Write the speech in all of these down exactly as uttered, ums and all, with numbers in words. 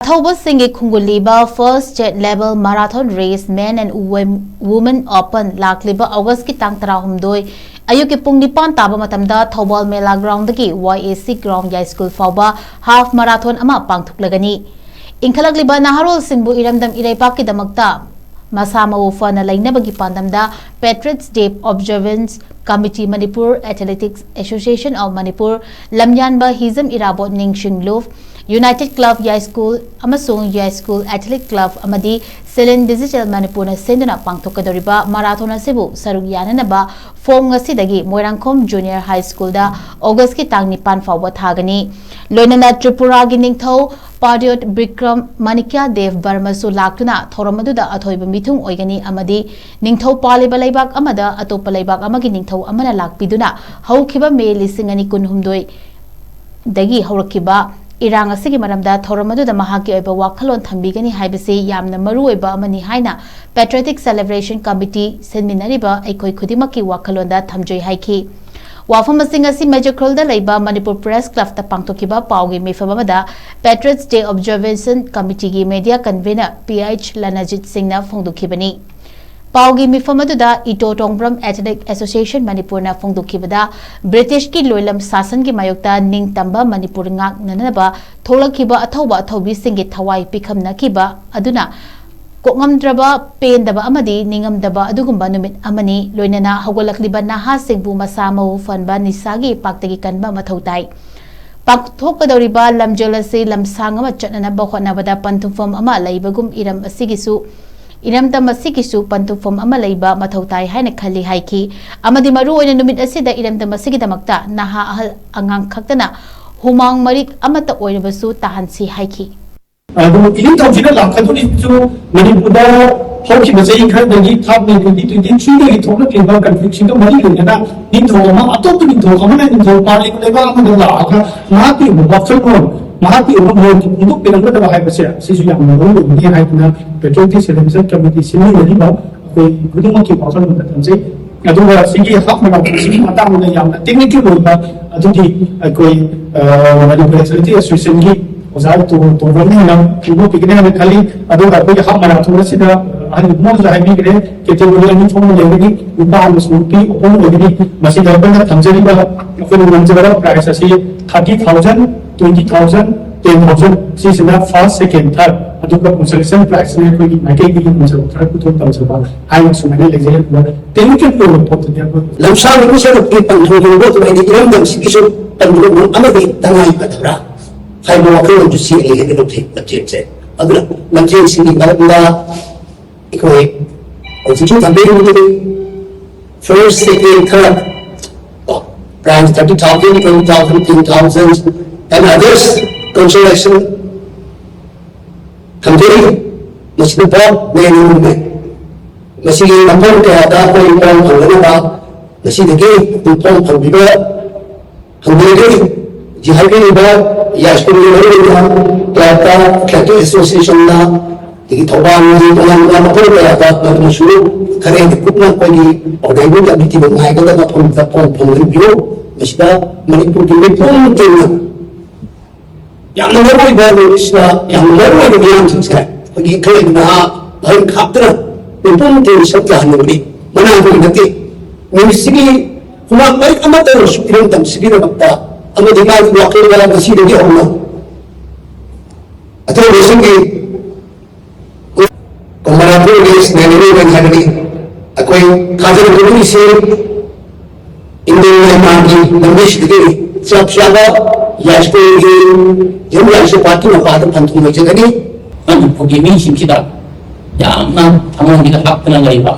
ꯊꯧꯕꯁꯤꯡꯒꯤ ꯈꯨꯡꯒꯨꯜꯂꯤꯕ First State Level Marathon Race Men and Women Open ꯂꯥꯛꯂꯤꯕ ꯑꯣꯒꯁꯀꯤ ꯇꯥꯡ ꯇꯔꯥꯍꯨꯝꯗꯣꯏ ꯑꯌꯨꯛꯀꯤ ꯄꯨꯡ ꯅꯤꯄꯥꯟ ꯇꯥꯕ ꯃꯇꯝꯗ ꯊꯧꯕꯥꯜ ꯃꯦꯂꯥ ꯒ꯭ꯔꯥꯎꯟꯗꯒꯤ Y A C ꯒ꯭ꯔꯥꯎꯟ ꯌꯥꯏꯁ꯭ꯀꯨꯜ ꯐꯥꯎꯕ ꯍꯥꯐ ꯃꯔꯥꯊꯣꯟ ꯑꯃ ꯄꯥꯡꯊꯣꯛꯂꯒꯅꯤ꯫ ꯏꯟꯈꯠꯂꯛꯂꯤꯕ ꯅꯍꯥꯔꯣꯜꯁꯤꯡꯕꯨ ꯏꯔꯝꯗꯝ ꯏꯔꯩꯕꯥꯛꯀꯤꯗꯃꯛꯇ ꯃꯁꯥ ꯃꯎ ꯐꯅ ꯂꯩꯅꯕꯒꯤ ꯄꯥꯟꯗꯝꯗ Patriots Day Observance Committee, Manipur Athletics Association of Manipur, ꯂꯝꯌꯥꯟꯕ Hijam Irabot ꯅꯤꯡꯁꯤꯡ ꯂꯨꯞ, United Club ꯌꯥꯏꯁ꯭ꯀꯨꯜ ꯑꯃꯁꯨꯡ ꯌꯥꯏꯁ꯭ꯀꯨꯜ Athletic Club ꯑꯃꯗꯤ Silent Digital ꯃꯅꯤꯄꯨꯔꯅ ꯁꯤꯟꯗꯨꯅ ꯄꯥꯡꯊꯣꯛꯀꯗꯧꯔꯤꯕ ꯃꯔꯥꯊꯣꯟ ꯑꯁꯤꯕꯨ ꯁꯔꯨꯛ ꯌꯥꯅꯅꯕ ꯐꯣꯡ ꯉꯁꯤꯗꯒꯤ ꯃꯣꯏꯔꯥꯡꯈꯣꯝ ꯖꯨꯅꯤꯌꯔ ꯍꯥꯏ ꯁ꯭ꯀꯨꯜꯗ ꯑꯣꯒꯁꯀꯤ ꯇꯥꯡ ꯅꯤꯄꯥꯟ ꯐꯥꯎꯕ ꯊꯥꯒꯅꯤ꯫ ꯂꯣꯏꯅꯅ ꯇ꯭ꯔꯤꯄꯨꯔꯥꯒꯤ ꯅꯤꯡꯊꯧ ꯄꯥꯗ꯭ꯌꯣꯠ ꯕꯤꯀ꯭ꯔꯝ ꯃꯥꯅꯤꯀ꯭ꯌ ꯗꯦꯕ ꯕꯔꯃꯁꯨ ꯂꯥꯛꯇꯨꯅ ꯊꯧꯔꯝ ꯑꯗꯨꯗ ꯑꯊꯣꯏꯕ ꯃꯤꯊꯨꯡ ꯑꯣꯏꯒꯅꯤ ꯑꯃꯗꯤ ꯅꯤꯡꯊꯧ ꯄꯥꯜꯂꯤꯕ ꯂꯩꯕꯥꯛ ꯑꯃꯗ ꯑꯇꯣꯞꯄ ꯂꯩꯕꯥꯛ ꯑꯃꯒꯤ ꯅꯤꯡꯊꯧ ꯑꯃꯅ ꯂꯥꯛꯄꯤꯗꯨꯅ ꯍꯧꯈꯤꯕ ꯃꯦ ꯂꯤꯁꯤꯡ ꯑꯅꯤ ꯀꯨꯟꯍꯨꯝꯗꯣꯏ ꯗꯒꯤ ꯍꯧꯔꯛꯈꯤꯕ ꯏꯔꯥꯡ ꯑꯁꯤꯒꯤ ꯃꯔꯝꯗ ꯊꯧꯔꯝ ꯑꯗꯨꯗ ꯃꯍꯥꯛꯀꯤ ꯑꯣꯏꯕ ꯋꯥꯈꯜꯂꯣꯟ ꯊꯝꯕꯤꯒꯅꯤ ꯍꯥꯏꯕꯁꯤ ꯌꯥꯝꯅ ꯃꯔꯨ ꯑꯣꯏꯕ ꯑꯃꯅꯤ ꯍꯥꯏꯅ Patriotic Celebration Committee ꯁꯤꯟꯃꯤꯟꯅꯔꯤꯕ ꯑꯩꯈꯣꯏ ꯈꯨꯗꯤꯡꯃꯛꯀꯤ ꯋꯥꯈꯜꯂꯣꯟꯗ ꯊꯝꯖꯩ ꯍꯥꯏꯈꯤ꯫ ꯋꯥꯐꯝꯁꯤꯡ ꯑꯁꯤ ꯃꯦꯖꯈ꯭ꯔꯨꯜꯗ ꯂꯩꯕ ꯃꯅꯤꯄꯨꯔ ꯄ꯭ꯔꯦꯁ ꯀ꯭ꯂꯕꯇ ꯄꯥꯡꯊꯣꯛꯈꯤꯕ ꯄꯥꯎꯒꯤ ꯃꯤꯐꯝ ꯑꯃꯗ Patriots Day Observation Committeeꯒꯤ media convener P H ꯂꯅꯖꯤꯠ ꯁꯤꯡꯅ ꯐꯣꯡꯗꯣꯛꯈꯤꯕꯅꯤ꯫ ꯄꯥꯎꯒꯤ ꯃꯤꯐꯝ ꯑꯗꯨꯗ ꯏꯇꯣ ꯇꯣꯡꯕ꯭ꯔꯝ Athletic Association ꯃꯅꯤꯄꯨꯔꯅ ꯐꯣꯡꯗꯣꯛꯈꯤꯕꯗ, ꯕ꯭ꯔꯤꯇꯤꯁꯀꯤ ꯂꯣꯏꯂꯝ ꯁꯥꯁꯟꯒꯤ ꯃꯥꯌꯣꯛꯇ ꯅꯤꯡꯇꯝꯕ ꯃꯅꯤꯄꯨꯔ ꯉꯥꯛꯅꯅꯕ ꯊꯣꯛꯂꯛꯈꯤꯕ ꯑꯊꯧꯕ ꯑꯊꯧꯕꯤꯁꯤꯡꯒꯤ ꯊꯋꯥꯏ ꯄꯤꯈꯝꯅꯈꯤꯕ ꯑꯗꯨꯅ ꯀꯣꯛꯉꯝꯗ꯭ꯔꯕ, ꯄꯦꯟꯗꯕ ꯑꯃꯗꯤ ꯅꯤꯡꯉꯝꯗꯕ ꯑꯗꯨꯒꯨꯝꯕ ꯅꯨꯃꯤꯠ ꯑꯃꯅꯤ꯫ ꯂꯣꯏꯅꯅ ꯍꯧꯒꯠꯂꯛꯂꯤꯕ ꯅꯍꯥꯁꯤꯡꯕꯨ ꯃꯁꯥ ꯃꯎ ꯐꯍꯟꯕ, ꯅꯤꯁꯥꯒꯤ ꯏꯄꯥꯛꯇꯒꯤ ꯀꯟꯕ ꯃꯊꯧ ꯇꯥꯏ꯫ ꯄꯥꯡꯊꯣꯛꯀꯗꯧꯔꯤꯕ ꯂꯝꯖꯦꯜ ꯑꯁꯤ ꯂꯝꯁꯥꯡ ꯑꯃ ꯆꯠꯅꯅꯕ ꯍꯣꯠꯅꯕꯗ ꯄꯟꯊꯨꯡꯐꯝ ꯑꯃ ꯂꯩꯕꯒꯨꯝ ꯏꯔꯝ ꯑꯁꯤꯒꯤꯁꯨ, ꯏꯔꯝꯗꯝ ꯑꯁꯤꯒꯤꯁꯨ ꯄꯟꯊꯨꯡꯐꯝ ꯑꯃ ꯂꯩꯕ ꯃꯊꯧ ꯇꯥꯏ ꯍꯥꯏꯅ ꯈꯜꯂꯤ ꯍꯥꯏꯈꯤ꯫ ꯑꯃꯗꯤ ꯃꯔꯨꯑꯣꯏꯅ ꯅꯨꯃꯤꯠ ꯑꯁꯤꯗ ꯏꯔꯝꯗꯝ ꯑꯁꯤꯒꯤꯗꯃꯛꯇ ꯅꯍꯥ ꯑꯍꯜ ꯑꯉꯥꯡ ꯈꯛꯇꯅ ꯍꯨꯃꯥꯡ ꯃꯔꯤꯛ ꯑꯃꯠꯇ ꯑꯣꯏꯔꯕꯁꯨ ꯇꯥꯍꯟꯁꯤ ꯍꯥꯏꯈꯤ꯫ ꯑꯗꯨꯕꯨ ꯏꯅꯤꯡꯊꯧꯁꯤꯅ ꯂꯥꯛꯀꯗꯧꯔꯤꯁꯤꯁꯨ ꯃꯅꯤꯄꯨꯔꯗ ꯍꯧꯈꯤꯕ ꯆꯍꯤ ꯈꯔꯗꯒꯤ ꯊꯥꯞꯅ twenty twenty threeꯗꯒꯤ ꯊꯣꯛꯂꯛꯂꯤꯕ conflictꯁꯤꯡꯒ ꯃꯔꯤ ꯂꯩꯅꯅ ꯅꯤꯡꯊꯧ ꯑꯃ ꯑꯇꯣꯞꯄ ꯅꯤꯡꯊꯧ ꯑꯃꯅ ꯅꯤꯡꯊꯧ ꯄꯥꯜꯂꯤꯕ ꯂꯩꯕꯥꯛ ꯑꯃꯗ ꯂꯥꯛꯑꯒ ꯃꯍꯥꯛꯀꯤ ꯑꯣꯏꯕ ꯋꯥꯈꯜꯂꯣꯟ, ꯃꯍꯥꯛꯀꯤ ꯑꯣꯏꯕ ꯃꯣꯠ ꯐꯣꯡꯗꯣꯛꯄꯤꯔꯝꯒꯗꯕ ꯍꯥꯏꯕꯁꯦ ꯁꯤꯁꯨ ꯌꯥꯝꯅ ꯃꯔꯨ ꯑꯣꯏꯕꯅꯤ ꯍꯥꯏꯗꯨꯅ Patriotic Celebration Committee ꯁꯤꯟꯃꯤꯟꯅꯔꯤꯕ ꯑꯩꯈꯣꯏ ꯈꯨꯗꯤꯡꯃꯛꯀꯤ ꯋꯥꯈꯜꯂꯣꯟꯗ ꯊꯝꯖꯩ꯫ ꯑꯗꯨꯒ ꯁꯤꯒꯤ half marathonꯁꯤꯒꯤ ꯃꯇꯥꯡꯗ ꯌꯥꯝꯅ technical ꯑꯣꯏꯕ ꯑꯗꯨꯒꯤ ꯑꯩꯈꯣꯏ, ꯑ, Manipur Athletic Associationꯒꯤ ꯑꯣꯖꯥ ꯇꯣ- ꯇꯣꯝꯕꯝꯅ ꯍꯦꯟꯅ ꯐꯤꯕꯝ ꯄꯤꯒꯅꯤ ꯍꯥꯏꯅ ꯈꯜꯂꯤ꯫ ꯑꯗꯨꯒ ꯑꯩꯈꯣꯏꯒꯤ ꯍꯥꯐ ꯃꯥꯔꯥꯊꯣꯟ ꯑꯁꯤꯗ ꯑꯍꯟ ꯃꯣꯏꯁꯨ ꯍꯥꯏꯕꯤꯈ꯭ꯔꯦ, ꯀꯦꯇꯦꯒꯣꯔꯤ ꯑꯅꯤ ꯊꯣꯛꯅ ꯂꯩꯒꯅꯤ, ꯅꯨꯄꯥ ꯑꯃꯁꯨꯡ ꯅꯨꯄꯤ ꯑꯍꯨꯝ ꯑꯣꯏꯒꯅꯤ꯫ ꯃꯁꯤꯗ ꯑꯩꯈꯣꯏꯅ ꯊꯝꯖꯔꯤꯕ, ꯑꯩꯈꯣꯏꯅ ꯉꯝꯖꯕ ꯄ꯭ꯔꯥꯏꯖ ꯑꯁꯤ thirty thousand, twenty thousand, ten thousand, ꯁꯤꯁꯤꯅ ꯐꯥꯔꯁ, ꯁꯦꯀꯦꯟ, ꯊꯥꯔꯠ, ꯑꯗꯨꯒ ꯀꯣꯟꯁꯣꯂꯦꯁꯟ ꯄ꯭ꯔꯥꯏꯖꯁꯤꯅ ꯑꯩꯈꯣꯏꯒꯤ ꯃꯥꯏꯀꯩꯗꯒꯤ ꯉꯝꯖꯕ ꯈꯔ ꯄꯨꯊꯣꯛ ꯇꯝꯖꯕ ꯍꯥꯏꯅ ꯁꯨꯃꯥꯏꯅ ꯂꯩꯖꯩ꯫ ꯑꯗꯨꯒ ꯇꯦꯛꯅꯤꯀꯦꯜꯒꯤ ꯑꯣꯏꯕ ꯄꯣꯠꯇꯗꯤ ꯑꯩꯈꯣꯏ ꯂꯝꯁꯥꯡ ꯅꯨꯄꯤ ꯁꯔꯨꯛꯀꯤ ꯄꯟꯊꯨꯡ ꯍꯣꯡꯕ ꯑꯗꯨꯃꯥꯏꯅ ꯏꯔꯝꯗꯝꯁꯤꯒꯤꯁꯨ ꯄꯟꯊꯨꯡ ꯑꯃꯗꯤ ꯇꯉꯥꯏ ꯐꯗꯕ꯭ꯔꯥ ꯍꯥꯏꯕ ꯋꯥꯈꯜꯂꯣꯟꯗꯨ ꯆꯦꯜꯂꯤ ꯍꯥꯏꯅ ꯂꯧꯊꯩ ꯂꯝꯖꯦꯜꯁꯦ꯫ ꯑꯗꯨꯅ ꯂꯝꯖꯦꯜꯁꯤꯡꯒꯤ ꯃꯔꯝꯗ ꯑꯩꯈꯣꯏ ꯍꯧꯖꯤꯛꯀꯤ ꯊꯝꯕꯤꯔꯤꯕꯗꯨ first, second, third, prize thirty thousand, twenty thousand, ten thousand, and others consolation ꯊꯝꯖꯔꯤ꯫ ꯃꯁꯤꯗ ꯚꯣꯠ ꯂꯦꯡꯗꯅ ꯃꯁꯤꯒꯤ ꯃꯐꯝ ꯀꯌꯥꯗ ꯑꯩꯈꯣꯏ ꯄꯣꯝ ꯐꯪꯅꯅꯕ ꯃꯁꯤꯗꯒꯤ ꯄꯣꯝ ꯐꯪꯕꯤꯕ ꯍꯪꯕꯤꯔꯒꯅꯤ꯫ ꯍꯧꯖꯤꯛ ꯍꯥꯏꯕꯤꯔꯤꯕ ꯌꯥꯏꯁ꯭ꯀꯨꯜꯒꯤ ꯃꯔꯨꯑꯣꯏꯅ ꯀ꯭ꯂꯕꯇ, ꯑꯦꯊꯂꯦꯇꯤꯛ ꯑꯦꯁꯣꯁꯤꯌꯦꯁꯟꯗ, ꯑꯗꯒꯤ ꯊꯧꯕꯥꯜꯒꯤ ꯇꯣꯉꯥꯟ ꯇꯣꯉꯥꯟꯕ ꯃꯐꯝ ꯀꯌꯥꯗ ꯃꯗꯨꯁꯨ ꯈꯔ ꯍꯦꯟꯅ ꯀꯨꯞꯅ ꯑꯩꯈꯣꯏꯒꯤ ꯑꯣꯔꯒꯅꯥꯏꯖꯤꯡ ꯀꯃꯤꯇꯤꯅ ꯉꯥꯏꯒꯗꯕ ꯃꯐꯝꯗ ꯄꯣꯝ ꯐꯪꯍꯟꯕꯤꯌꯨ꯫ ꯃꯁꯤꯗ ꯃꯅꯤꯄꯨꯔꯒꯤ ꯃꯤꯄꯨꯝ ꯇꯤꯟꯅ ꯌꯥꯝꯅ ꯃꯔꯨꯑꯣꯏꯕ ꯅꯨꯃꯤꯠꯁꯤꯗ ꯌꯥꯝꯅ ꯃꯔꯨꯑꯣꯏꯕ ꯃꯤꯌꯥꯝꯁꯤꯡꯁꯦ ꯑꯩꯈꯣꯏꯒꯤ ꯏꯟꯈꯠꯂꯛꯏꯕ ꯅꯍꯥ ꯑꯍꯟ ꯈꯥꯛꯇꯅ ꯃꯤꯄꯨꯝ ꯇꯤꯟ ꯁꯛ ꯌꯥꯍꯟꯅꯤꯡꯕꯅꯤ꯫ ꯃꯅꯥ ꯑꯃꯒꯤ ꯅꯠꯇꯦ꯫ ꯅꯨꯃꯤꯠꯁꯤꯒꯤ ꯍꯨꯃꯥꯡ ꯃꯔꯤꯛ ꯑꯃꯠꯇ ꯑꯣꯏꯔꯁꯨ ꯏꯔꯝꯗꯝꯁꯤꯒꯤꯗꯃꯛꯇ ꯑꯃꯗꯤ ꯃꯥꯒꯤ ꯋꯥꯈꯜꯗ ꯉꯁꯤꯗꯒꯤ ꯍꯧꯅ ꯑꯊꯧꯕꯁꯤꯡꯒꯤ ꯀꯣꯃꯔꯥꯄꯨꯔꯒꯤ ꯁꯤꯅꯦꯃꯥ ꯍꯥꯏꯕꯗꯤ ꯑꯩꯈꯣꯏ ꯊꯥꯖꯔꯤꯕ ꯃꯤꯁꯤꯡ ꯏꯟꯗꯤꯌꯟ ꯂꯩꯃꯥꯟꯒꯤ ꯂꯝꯕꯤꯁꯤꯗꯒꯤ ꯆꯞ ꯆꯥꯕ ꯌꯥꯏꯁ꯭ꯀꯨꯜꯒꯤ ꯌꯨꯝ ꯌꯥꯏꯁ꯭ꯀꯨꯜ ꯄꯥꯔꯛꯀꯤ ꯃꯄꯥꯗ ꯐꯝꯐꯝ ꯑꯣꯏꯖꯒꯅꯤ꯫ ꯃꯅꯤꯄꯨꯔꯒꯤ ꯃꯤꯁꯤꯡꯁꯤꯗ ꯌꯥꯝꯅ ꯊꯃꯣꯏꯁꯤꯗ ꯍꯥꯞꯇꯅ ꯂꯩꯕ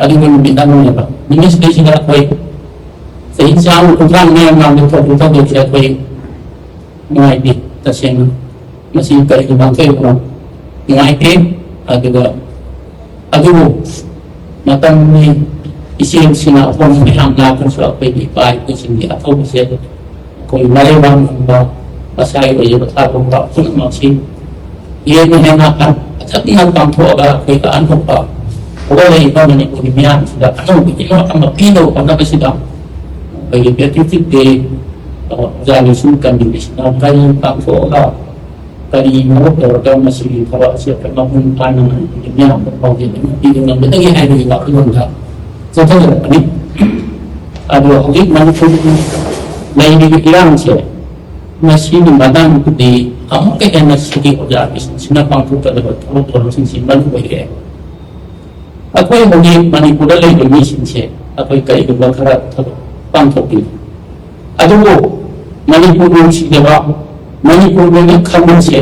ꯑꯗꯨꯒ ꯅꯨꯃꯤꯠ ꯑꯃ ꯑꯣꯏꯕ ꯅꯨꯃꯤꯠꯁꯤꯗꯩꯁꯤꯗ ꯑꯩꯈꯣꯏ ꯆꯍꯤ ꯆꯥꯝꯃ ꯀꯨꯟꯊ꯭ꯔꯥ ꯃꯌꯥꯝ ꯃꯥꯡꯗ ꯊꯣꯛꯄ ꯊꯧꯗꯣꯛꯁꯦ ꯑꯩꯈꯣꯏ ꯅꯨꯡꯉꯥꯏꯇꯦ ꯇꯁꯦꯡꯅ꯫ ꯃꯁꯤ ꯀꯔꯤꯒꯤ ꯃꯥꯡꯊꯣꯛꯏꯕꯅꯣ? ꯅꯨꯡꯉꯥꯏꯇꯦ꯫ ꯑꯗꯨꯒ ꯑꯗꯨꯕꯨ ꯃꯇꯝꯒꯤ ꯏꯆꯦꯜꯁꯤꯅ ꯑꯍꯣꯡꯕ ꯃꯌꯥꯝ ꯂꯥꯛꯄꯁꯨ ꯑꯩꯈꯣꯏꯒꯤ ꯏꯄꯥ ꯏꯄꯨꯁꯤꯡꯒꯤ ꯑꯊꯧꯕꯁꯦ ꯑꯩꯈꯣꯏ ꯃꯔꯩꯕꯥꯛ ꯉꯝꯕ ꯃꯁꯥꯒꯤ ꯑꯣꯏꯖꯕ ꯊꯥꯗꯣꯛꯄ ꯄꯨꯝꯅꯃꯛꯁꯤ ꯍꯦꯟꯅ ꯍꯦꯟꯅ ꯑꯆꯝꯅ ꯄꯥꯡꯊꯣꯛꯑꯒ ꯑꯩꯈꯣꯏ ꯀꯥꯟꯊꯣꯛꯄ ꯍꯧꯒꯠꯂꯛꯏꯕ ꯃꯅꯤꯄꯨꯔꯒꯤ ꯃꯤꯌꯥꯝꯁꯤꯗ ꯑꯅꯧꯕ ꯏꯅꯣꯠ ꯑꯃ ꯄꯤꯅꯕ ꯍꯣꯠꯅꯕꯁꯤꯗ ꯑꯩꯈꯣꯏꯒꯤ ꯄꯦꯇ꯭ꯔꯤꯌꯣꯇꯤꯛ ꯗꯦ ꯑꯣꯖꯥ ꯂꯤꯁꯤꯡ ꯀꯟꯕꯤꯕꯁꯤꯅ ꯃꯔꯤ ꯄꯥꯡꯊꯣꯛꯑꯒ ꯀꯔꯤꯅꯣ ꯇꯧꯔꯒ ꯃꯁꯤꯒꯤ ꯊꯕꯛ ꯑꯁꯤ ꯃꯄꯨꯡ ꯐꯥꯅ ꯃꯤꯌꯥꯝꯗ ꯄꯥꯎꯖꯦꯜ ꯑꯃ ꯄꯤꯕ ꯉꯝꯒꯗꯒꯦ ꯍꯥꯏꯕꯒꯤ ꯋꯥꯈꯜꯂꯣꯟꯗ ꯆꯠꯊꯖꯔꯛꯄꯅꯤ꯫ ꯑꯗꯣ ꯍꯧꯖꯤꯛ ꯃꯅꯤꯄꯨꯔꯒꯤ ꯂꯩꯔꯤꯕ ꯏꯔꯥꯡꯁꯦ, ꯃꯁꯤꯒꯤ ꯃꯇꯥꯡꯗꯗꯤ ꯑꯃꯨꯛꯀ ꯍꯦꯟꯅ ꯁꯤꯒꯤ ꯑꯣꯖꯥꯒꯤꯁꯤꯡꯁꯤꯅ ꯄꯥꯡꯊꯣꯛꯀꯗꯕ ꯊꯕꯛ ꯊꯧꯔꯝꯁꯤꯡꯁꯤ ꯃꯔꯨ ꯑꯣꯏꯔꯦ꯫ ꯑꯩꯈꯣꯏ ꯍꯧꯖꯤꯛ ꯃꯅꯤꯄꯨꯔꯗ ꯂꯩꯕ ꯃꯤꯁꯤꯡꯁꯦ ꯑꯩꯈꯣꯏ ꯀꯔꯤꯒꯨꯝꯕ ꯈꯔ ꯊꯕꯛ ꯄꯥꯡꯊꯣꯛꯄꯤꯔꯤ, ꯑꯗꯨꯕꯨ ꯃꯅꯤꯄꯨꯔ ꯅꯨꯡꯁꯤꯖꯕ, ꯃꯅꯤꯄꯨꯔ ꯂꯣꯏꯅ ꯈꯪꯕꯁꯦ